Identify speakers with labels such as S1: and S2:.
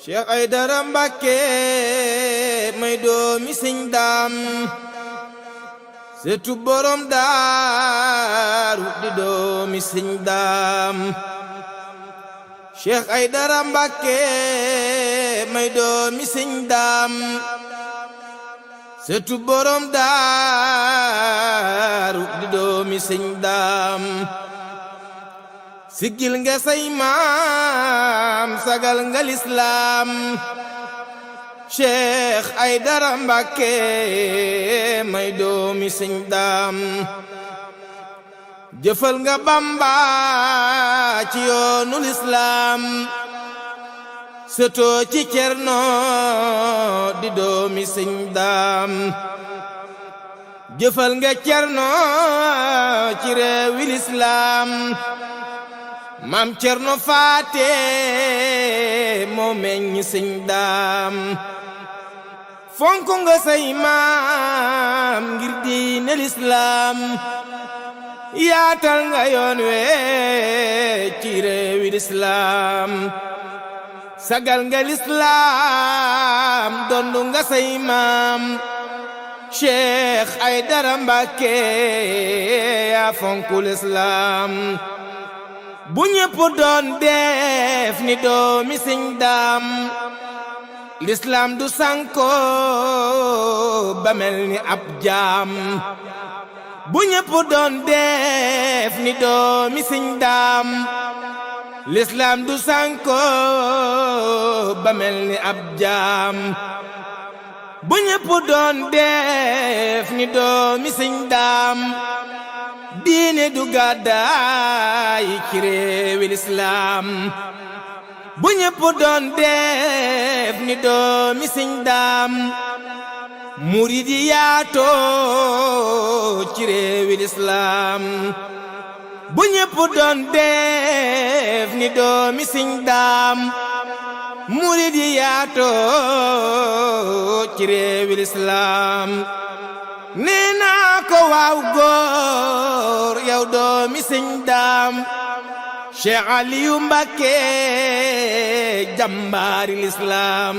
S1: Cheikh Aïdara Mbacké may doomi Sëñ Daam setu borom daaru di doomi Sëñ Daam Cheikh Aïdara Mbacké may doomi Sëñ Daam setu borom daaru di doomi Sëñ Daam sigil nga say maam sagal nga lislaam Cheikh Aïdara Mbacké may doomi Sëñ Daam jëfal nga Bamba ci yoonu lislaam sëtoo ci Cerno di doomi Sëñ Daam jëfal nga Cerno ci réewi lislaam Maam Cerno Faate moo meññ Sëñ Daam fonk nga say maam ngir diine lislaam yaatal nga yoon we ci réewi lislaam sagal nga lislaam dondu nga say maam Cheikh Aïdara Mbacké yaa fonku lislaam bu ñépp doon def ni doomi Sëñ Daam lislaam du sanko ba mel ni ab jaam bu ñépp doon def ni doomi Sëñ Daam lislaam du sanko ba mel ni ab jaam bu ñépp doon def ni doomi Sëñ Daam diine du gàddaay ci réewi lislaam bu ñépp doon def ni doomi Sëñ Daam murid yi yaatoo ci réewi lislaam bu ñépp doon def ni doomi Sëñ Daam murid yi yaatoo ci réewi lislaam nee naa ko waaw góor yow doomi Sëñ Daam Cheikh Aliou Mbacké jàmbaari lislaam